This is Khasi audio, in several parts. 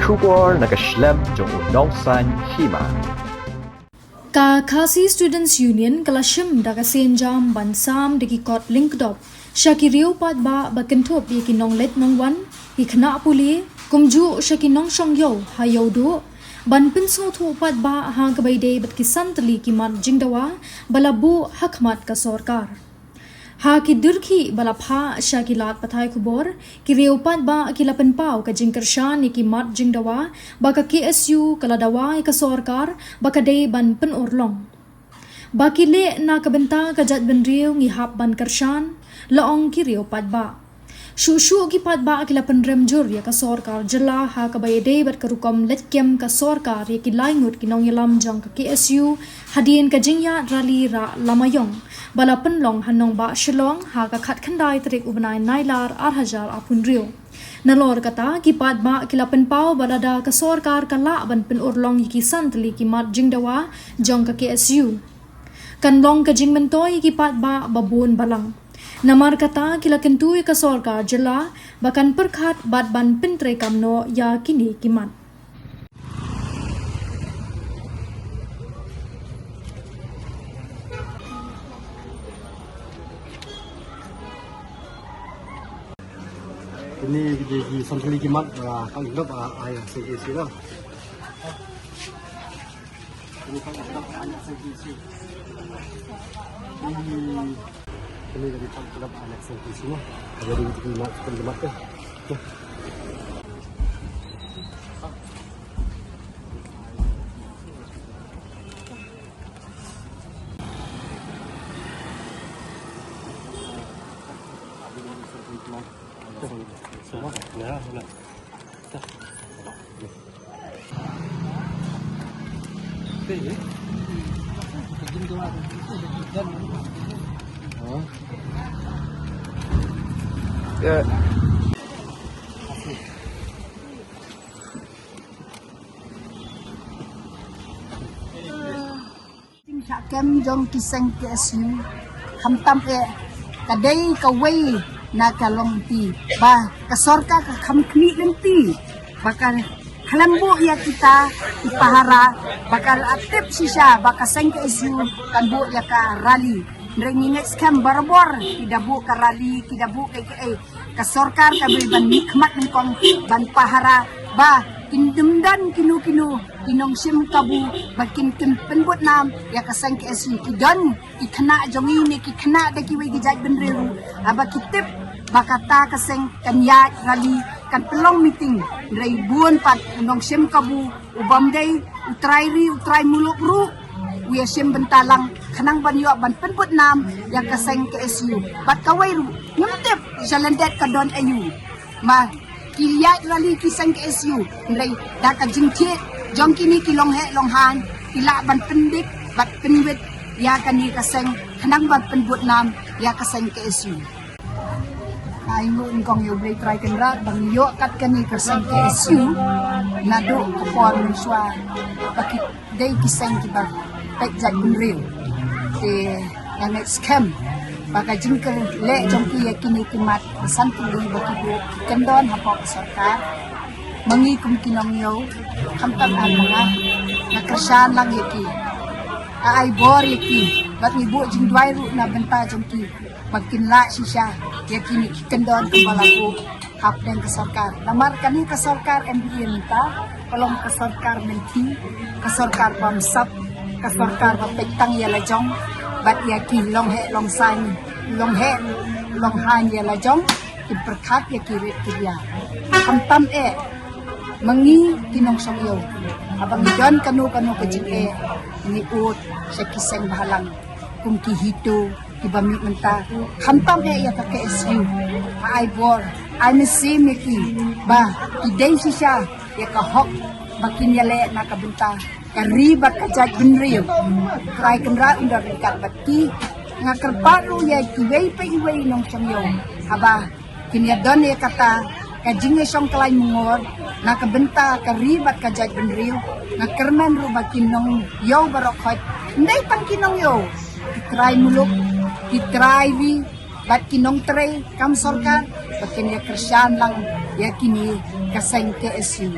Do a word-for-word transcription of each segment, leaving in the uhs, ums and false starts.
Khubor na ka shlem jong u nongsan hima. Ka Khasi Students Union ka la shim da ka sienjam ban sam da ki kot lyngkdop sha ki riew paidbah ba kynthup ïa ki nongleit nongwan, ki khynnah pule, kumjuh sha ki nongshong ïew ha Ïewduh, ban pynsngewthuh paidbah ha kaba ïadei bad ki san tylli ki mat jingdawa ba la buh ha khmat ka sorkar. Ha ki durkhih ba la phah sha ki lad pathai khubor, ki riew paidbah ki la pynpaw ka jingkyrshan ïa ki mat jingdawa ba ka K S U ka la dawa ïa ka sorkar ba ka dei ban pynurlong. Ba ki leh na ka bynta ka jaitbynriew ngi hap ban kyrshan, la ong ki riew paidbah. Shuh shuh ki paidbah ki la pynrem jur ïa ka sorkar jylla ha kaba ïadei bad ka rukom leit kem ka sorkar ïa ki lai ngut ki nongïalam jong ka K S U hadien ka jingïaid rali rah lama ïong ba la pynlong ha nongbah Shillong ha ka khatkhyndai tarik u bnai Nailar ar hajar arphew hynriew. Nalor kata ki paidbah ki la pynpaw ba lada ka sorkar ka lah ban pynurlong ïa ki san tylli ki mat jingdawa jong ka K S U, kan long ka jingmyntoi ïa ki paidbah ba bun balang. Namar kata ki la kyntu ïa ka sorkar jylla ba kan pyrkhat bad ban pyntreikam noh ïa kine ki mat. Kine ki dei ki san tylli ki mat, ah, ka lyngkdop, ah, ah, ïa, sa ïa, sa ïa. Kine ka lyngkdop, ah, ïa, sa ïa, sa ïa. Kine ka lyngkdop, ah, ïa, sa ïa, sa ïa. Ada di, di mat, di mat tu. Jingshah kem jong ki seng K S U, khamtam eh, ka dei kawei na ka longti ba ka sorkar ka kham khmih lynti ba ka khlem buh ïa kita ki pahara, ba ka la tip shisha ba ka seng K S U kan buh ïa ka rali. Hynrei ngi ngeit skhem barabor ki da buh ka rali, ki da buh kaei kaei. Ka sorkar ka dei ban mihkhmat nyngkong ban pahara ba kin ym don kino kino ki nongshim kabu ba kin, kin pynbud nam ïa ka seng K S U. Ki don ki khynnah jong ngi ne ki khynnah da kiwei ki jaitbynriew ruh, haba ki tip ba kata ka seng kan ïaid rali, kan pynlong meeting, hynrei bun pat u nongshim kabu, u bym dei u trai ri, u trai muluk ruh u ïashim bynta lang khnang ban ïoh ban pynbud nam ïa ka seng K S U. Bad kawei ruh ngim tip sha lyndet ka don aïu. Ma ki ïaid rali ki seng K S U, hynrei da ka jingthied jong kine ki longheh longhaiñ ki lah ban pyndep bad pynwit ïa kane ka seng khnang ban pynbud nam ïa ka seng K S U. Ai nguh nyngkong ïa U Blei Trai Kynrad ba ngi ïoh kat kane ka seng K S U naduh ka por mynshuwa ba ki dei ki seng kiba peit jaitbynriew. Te nga ngeit skhem ba ka jingkyrleh jong ki ïa kine ki mat ba san tylli ba ki buh ki kyndon hapoh ka sorkar. Ma ngi kum ki nongïew, khamtam ar ma nga, nga kyrshan lang ïa ki. Ai bor ïa ki bad ngi buh jingduwai ruh na bynta jong ki ba kin lah shisha ïa kine ki kyndon kiba la buh hapdeng ka sorkar. Namar kane ka sorkar M D A mynta ka long ka sorkar mynthi, ka sorkar bamsap, ka sorkar ba peit tang ïa la jong bad ïa ki longheh longsaiñ, longheh longhaiñ ïa la jong, ki pyrkhat ïa ki rit ki biar. Khamtam eh ma ngi ki nongshong ïew, haba ngi don kano kano ka jingeh ngi ud sha ki seng bhalang kum ki HITO kiba mih mynta. Khamtam eh ïa ka K S U, ai bor, ai mynsiem ïa ki ba ki dei shisha ïa ka hok ba kin ïaleh na ka bynta ka ri bad ka jaitbynriew. Trai Kynrad un da ryngkat bad ki. Nga kyrpad ruh ïa kiwei pa iwei i nongshong ïew, haba kin ïadon ïa kata ka jingïashong khlaiñ mungor na ka bynta ka ri bad ka jaitbynriew. Nga kyrmen ruh ba ki nongïew baroh khoit, ym dei tang ki nongïew, ki trai muluk, ki trai ri bad ki nongtrei kam sorkar, ba kin ïa kyrshan lang ïa kine ka seng K S U.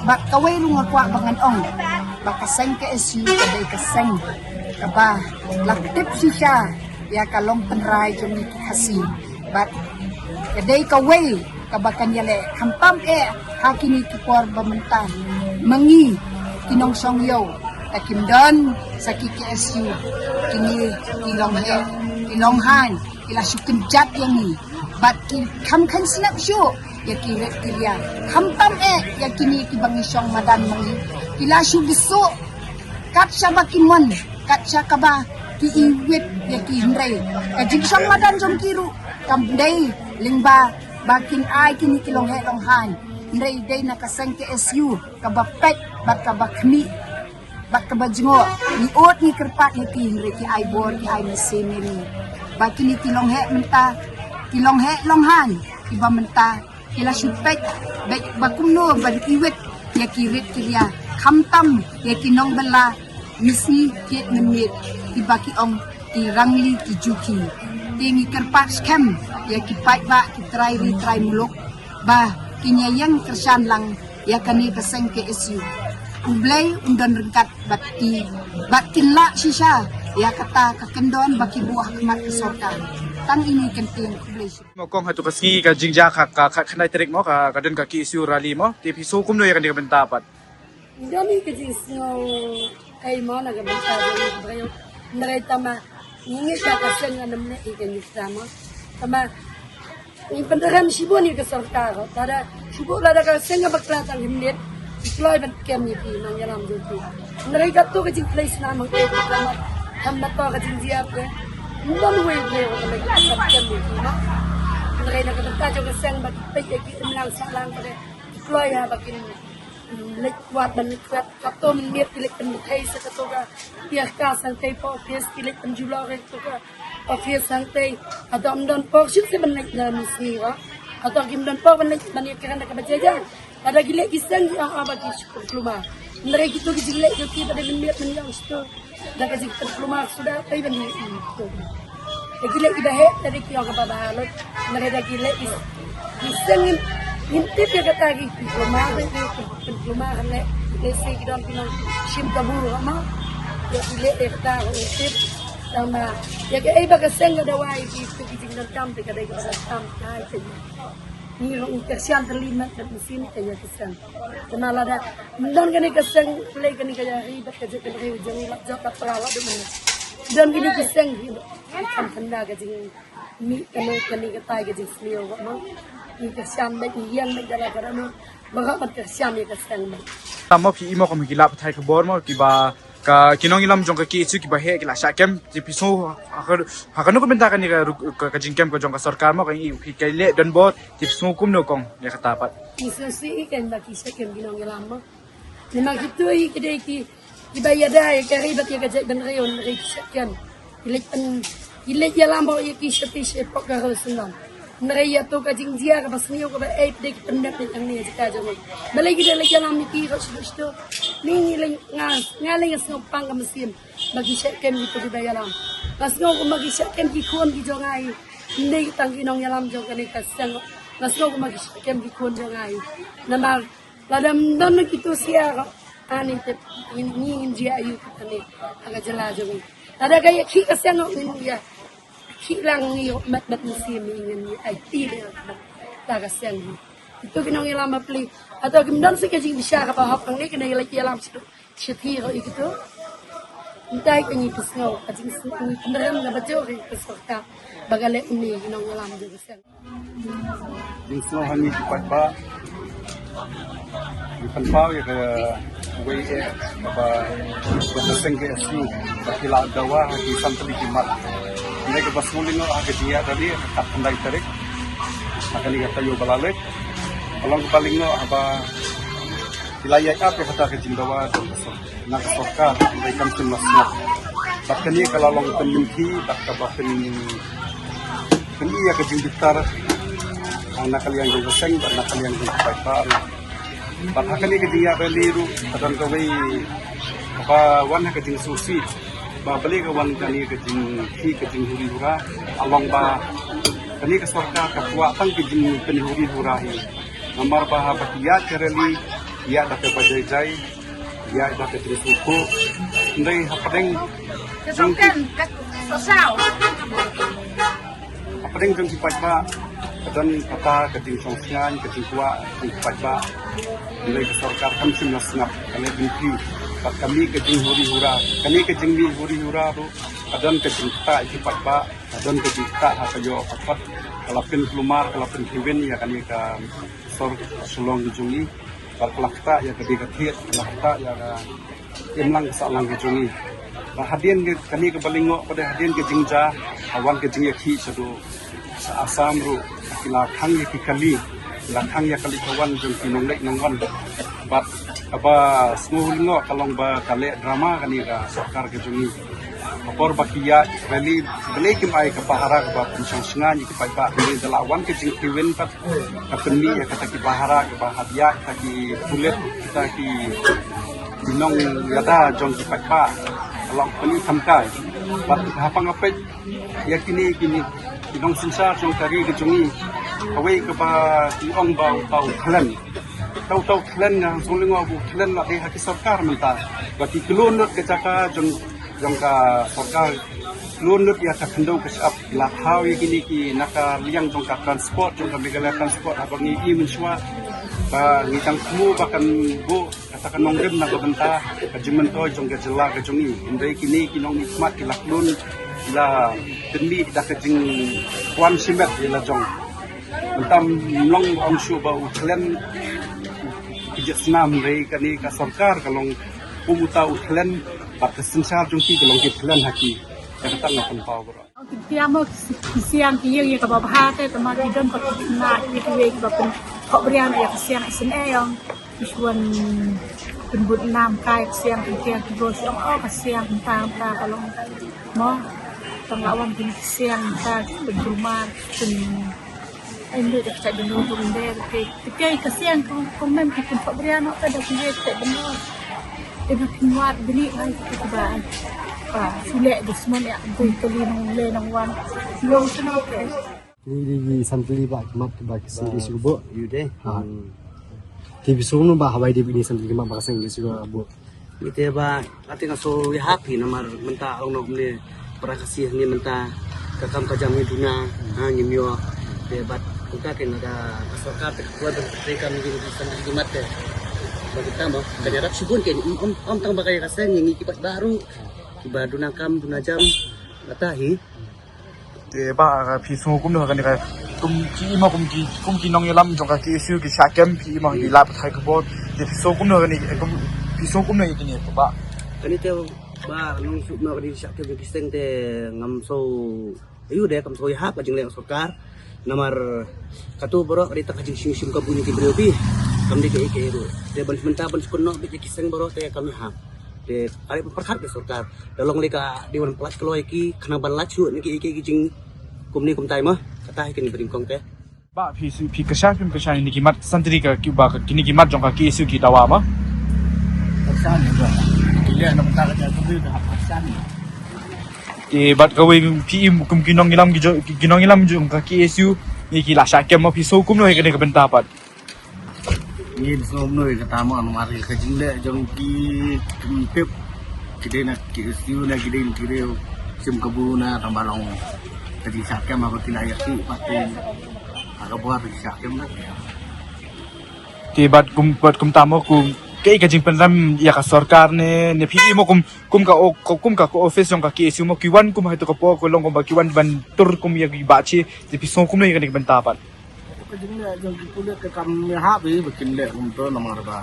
Bad kawei ruh nga kwah ba ngan ong ba ka seng KSU ka dei ka seng kaba la tip shisha ïa ka long tynrai jong ngi ki Khasi. Bad ka dei kawei kaba kan ïaleh khamtam eh ha kine ki por ba mynta. Ma ngi ki nongshong ïew, ta kim don sa ki KSU, kine ki long heh, ki long haiñ, ki la shu kynjat ïa ngi. Bad ki kham kham snap shuh ïa ki rit ki ria. Khamtam eh ïa kine kiba ngi shong madan ma ngi. Ki la shu bisuh kat shaba ki mon, kat sha kaba ki iwit ïa ki, hynrei ka jingshong madan jong ki ruh kam dei lyngba ba kin ai kine ki long heh long haiñ, hynrei dei na ka seng KSU kaba peit bad kaba khmih bad kaba jngoh. Ngi ud ngi kyrpad ïa ki, hynrei ki ai bor, ki ai mynsiem ïa ngi. Ba kine ki long heh mynta, ki long heh long haiñ kiba mynta ki la shu peit beit ba kumno ban iwit ïa ki rit ki ria, khamtam ïa ki nongbylla misngi thied mynmiet kiba ki ong ki rangli ki juki. Te ngi kyrpad skhem ïa ki paidbah, ki trai ri trai muluk ba kin ïa ïeng kyrshan lang ïa kane ka seng KSU. U Blei un don ryngkat bad ki, bad kin lah shisha ïa kata ka kyndon ba ki buh ha khmat ka sorkar. Tang ine kyntien, khublei shibun. Mo kong, ha tu ka sngi ka jingjia ka, ka, ka khyndai tarik mo, ka, ka don ka KSU rally mo. Te phi sngew kumno ïa kane ka bynta pat? Don hi ka jingsngew ei mo na ka bynta jong ngi briew. Hynrei tama ngi ngeit ba ka seng ngan ym leh hi ka nuksa mo. Tama ngi pynrem shibun ïa ka sorkar, lada shu buh lada ka seng ka bakla tang hynnin, ki kloi ban kem ïa ki nongïalam jong ki. Hynrei kato ka jingpynleit snam hangtei, ka mat, ka mat ka jingjia phi. Ym don uwei uwei uba leh ka kem ïa ki mo. Hynrei na ka bynta jong ka seng ba ki peit ïa ki imlang sahlang phi, ki kloi ïa ba kin leit wad ban leit wad. Kato mynmiet ki leit pynbthei sa kato ka tiar ka sangtei pa office, ki leit pynjulor ïa kato ka office sangtei. Hato ym don por shuh shuh ban leit na mynsngi wa. Hato kim don por ban leit ban ïakren da kaba jia jia. Lada ki leh ki seng ki ong ba ki shu pynkulmar. Hynrei kito ki jingleh jong ki ba dei mynmiet mynïong shuh. Da ka jingpynkulmar suda pei ban ïa i to. Da ki leh kiba heh, da ki ong kaba bha lut. Hynrei da ki leh ki, ki seng ngin, ngin tip ïa kata ki pynkulmar, da ki pynkulmar leh, lehse ki don ki nongshim kabu ma. Ïa ki leh ïa kata ngin tip. Tang ba ïa kaei ba ka seng ka dawa ïa ki, to ki jingdonkam te ka dei kaba donkam. Ai te. Ngi ruh ngi kyrshan tylli mat bad mynsiem ïa ka seng. Te ma lada ym don kane ka seng, lei kane ka ri bad ka jaitbynriew jong ngi la jop la pra la dum. Don kine ki seng hi, kan tanda ka jingmih kane, kane katai ka jingsniew ruh mo. Ngi kyrshan bad ngi ïeng bad da la ka rano. Ba ruh ban kyrshan ïa ka seng mo. Tang mo phi i mo kum ki la pathai khubor mo kiba ka ki nongïalam jong ka KSU kiba heh ki la shah kem, te phi sngew ha ka, ha kano ka bynta kane ka, ka, ka jingkem ka jong ka sorkar mo, ka i phi ka leh donbor, te phi sngew kumno kong ïa kata pat? Ngi sngewsih i ken ba ki shah kem ki nongïalam mo. Namar kito i ki dei ki, kiba ïada ïa ka ri bad ïa ka jaitbynriew, hynrei ki shah kem. Ki leit pyn, ki leit ïalam bad ïa ki sha phi sha pok ka roi syndon. Hynrei ïa to ka jingjia kaba sniew kaba ei phi dei ki pyndep leit hangne ha jaka jong ngi. Balei ki dei leit ïalam ïa ki ruh shuh shuh. Ni ngi leng nga, nga leng nga sngew pang ka mynsiem. Ba ki shah kem kito kiba ïalam. Nga sngew kumba ki shah kem ki khun ki jong nga hi. Ym dei tang ki nongïalam jong kane ka seng. Nga sngew kumba ki shah kem ki khun jong nga hi. Namar lada ym don kito sha ka, ani te, ngi, ngi ngin jia aïu kita ne ha ka jylla jong ngi. Lada ka ïa khih ka seng ngin ïa khih lang ngi ïa mat mat mynsiem, ngi ngin ïa aiti ne ta ka seng ngi. Kito ki nongïalam bapli, hato kim don sa ka jingbishar kaba hok hangne, kane ka leit ïalam sha, shathie ruh ïa kito. Ngi tai ka ngi pyrshang, ka jingsngew ngi pynrem kaba jur ïa ka sorkar ba ka leh une ki nongïalam jong ka seng. Jingsngew ha ngi ki paidbah. Ngi pynpaw ïa kawei eh kaba, ba ka seng KSU ba ki la dawa ha ki san tylli ki mat. Ngi kaba sngewlyngngoh ha ka jingïaid rally ha ka khatkhyndai tarik ha kane ka taïew ba la leit. Ka long kaba lyngngoh haba ki la ïaid ap ïa kata ka jingdawa jong ka sor-, na ka sorkar, hynrei kam shym la sngap. Bad kane ka la long pynmynthi bad kaba pyn, pyni ïa ka jingbitar, ah, na ka liang jong ka seng bad na ka liang jong ka paidbah. Bad ha kane ka jingïaid rally ruh ka don kawei kaba wan ha ka jingsngewsih ba balei ka wan kane ka jingkhih ka jinghuri hura, ka long ba kane ka sorkar ka kwah tang ka jingpynhuri hura hi. Namar ba haba ki ïaid ka rally, ki ïaid da kaba jai jai, ki ïaid da ka jingsngewthuh. Hynrei hapdeng jong ki, hapdeng jong ki paidbah ka don kata ka jingshong sngewsih, ka jingkwah jong ki paidbah. Hynrei ka sorkar kam shym la sngap, ka leh bynta. Bad kane ka jinghuri hura, kane ka jingmih huri hura ruh ka don ka jingktah ïa ki paidbah, ka don ka jingktah ha ka ïoh ka kot. Ka la pynkulmar, ka la pynkhiwin ïa kane ka sor Shillong ka jong ngi. Bad ka la ktah ïa ka dei ka thied, ka la ktah ïa ka imlang ka sahlang ka jong ngi. Bad hadien ka, kane kaba lyngngoh pat, hadien ka jingjia, ha wan ka jingïakhih shaduh sha Assam ruh, ki la khang ïa ki kali, ki la khang ïa kali ka wan jong ki nongleit nongwan. Bad kaba sngew lyngngoh ka long ba ka leh drama kane ka sorkar ka jong ngi. Ka por ba ki ïaid rally, balei kim ai ka pahara kaba pynshong shngain ïa ki paidbah, hynrei da la wan ka jingkhiwin pat, ka pynmih ïa kata ki pahara kaba hap ïaid, kata ki pulit, kata ki, ki nongïada jong ki paidbah, ka long pyni thamkai. Bad ha pang ka peit ïa kine, kine ki nongsynshar jong ka ri ka jong ngi, kawei kaba ki ong ba uta u thlen. Uta u thlen nga sngewlyngngoh ba u thlen la dei ha ki sorkar mynta. Ba ki klun lut ka jaka jong, jong ka sorkar, klun lut ïa ka khyndew ka shyiap, la thaw ïa kine ki na ka liang jong ka transport, jong ka Meghalaya Transport, haba ngi i mynshuwa ba ngi dang thmu ba kan buh kata ka nongrim na ka bynta ka jingmyntoi jong ka jylla ka jong ngi. Hynrei kine ki nongmihkhmat ki la klun, ki la pynmih da ka jingkwah shimet ïa la jong. Mynta ym long ba ong shuh ba u thlen ki jied snam, hynrei kane ka sorkar ka long kum uta u thlen, bad ka synshar jong ki ka long ki thlen ha ki. Ïa kata nga pynpaw baroh. Ki tiam mo ki siang ki ïeng ïa kaba bha te, tangba ki don pat ki khynnah kiwei kiwei kiba pynkhohbrian ïa ka siang isynei ong. Ki shu wan pynbud nam kai ka siang, ki tiang ki bro shu ong, oh, ka siang mynta mynta ka long mo. Tang la wan kine ki siang mynta ki pynkulmar, pyn Ai, ndu da kata dinu tu nde te te ka siang tu tu mem ki pun pabria no ka da ki te dinu. Te na pin wat bini ai ki ba. Ba sule da smon ya bui tali nong le nong wan. Nong sino te. Ni di di santli ba ki mat ba ki santli subo. Yu de. Ha. Ki bisu no ba hawai di bini santli ki mat ba ka santli subo. Ngi te ba, nga te nga sngew ïahap hi namar mynta long noh kumne para Khasi hangne mynta ka kam ka jam ngi duna, ha, ngim ïoh. Te bad kumta te nga ka sorkar te ka kuat te kam ngi ngi san ngi mat te. Ba kita mo, ka ïarap shibun ke, ym, ym, ym tang ba ka ïa ka seng ngi ki pat baru. Ki ba duna kam, duna jam, kata hi. Te ba, phi sngew kumno ha kane ka, kum ki, mo kum ki, kum ki nongïalam jong ka K S U ki shah kem, phi mo ki lap thai ka bor. Te phi sngew kumno ha kane, kum, phi sngew kumno ïa kine ba. Kane te ba nong suk no kane shah kem ki seng te ngam sngew. Ayu de kam sngew ïahap ka jingleh sorkar. Namar katu baroh ka dei tang ka jingshim shim kabu ne ki briew phi. Kam dei kaei kaei ruh. Te ban mynta ban sukun noh bad ki seng baroh te kam ïahap. Te ka dei pyrkhat ka sorkar. Da long lei ka dei wan pynlait kloi ki khnang ban lait shuh ne ki, ki, ki jing kumne kumtai ma. Kata hi kane ba nyngkong te. Ba phi, phi kyrshan, phi kyrshan ne ki mat santri ka ki ba ka kine ki mat jong ka K S U ki dawa ma. Kyrshan ne ba. Ki leh na mynta ka jaka ka kyrshan. Te bad kawei phi im kum ki nongïalam ki jong, ki nongïalam jong ka K S U ne ki la shah kem ma, phi sngew kumno ïa kane ka bynta pat. Ngin sngew mnoi kata mo, namar ka jingleh jong ki, kim tip ki dei na K S U na ki dei ki dei shim kabu na tang ba long ka jingshah kem haba ki la ïakhih pat te ha ka bor ka jingshah kem na. Te bad kum, bad kumta mo kum kaei ka jingpynrem ïa ka sorkar ne, ne phi i mo kum, kum ka o-, kum ka, ka office jong ka K S U mo ki wan kum ha tu ka por ko long kum ba ki wan ban tur kum ïa ki ba chi, te phi sngew kumno ïa kane ka bynta pat. Ka jingleh jong ki pulit ka kam ïahap hi ba kin leh kumto namar ba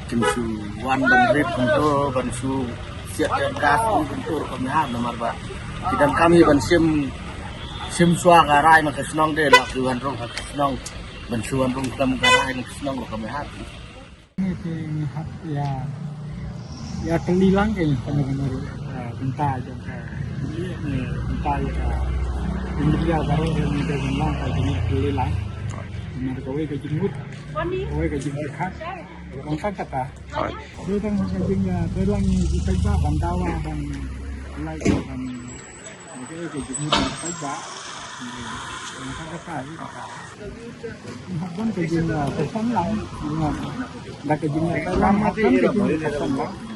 kin shu wan ban rit kumto ban shu siat tear gas kumto ka kam ïahap namar ba ki donkam hi ban shim, shim shuwa ka rai na ka shnong de la ki wan rong ka shnong ban shu wan rong kam ka rai na ka shnong ka kam ïahap. Ngi te ngi hap ïa, ïa kylli lang kane kane ruh, eh, bynta jong ka, eh, bynta ïa ka India baroh ruh ngi dei ban long ka jingïakylli lang. Namar kawei ka jingmut, kawei ka jingpyrkhat, kawei ka kata. Hooid. Dei tang ka jingïa, dei lang ngi dei tang ban dawa ban lai ban, kawei ka jingmut ban dawa. Hapdeng ka jingïakhun lang, da ka jingïakhun lang, hapdeng ka jingïakhun lang.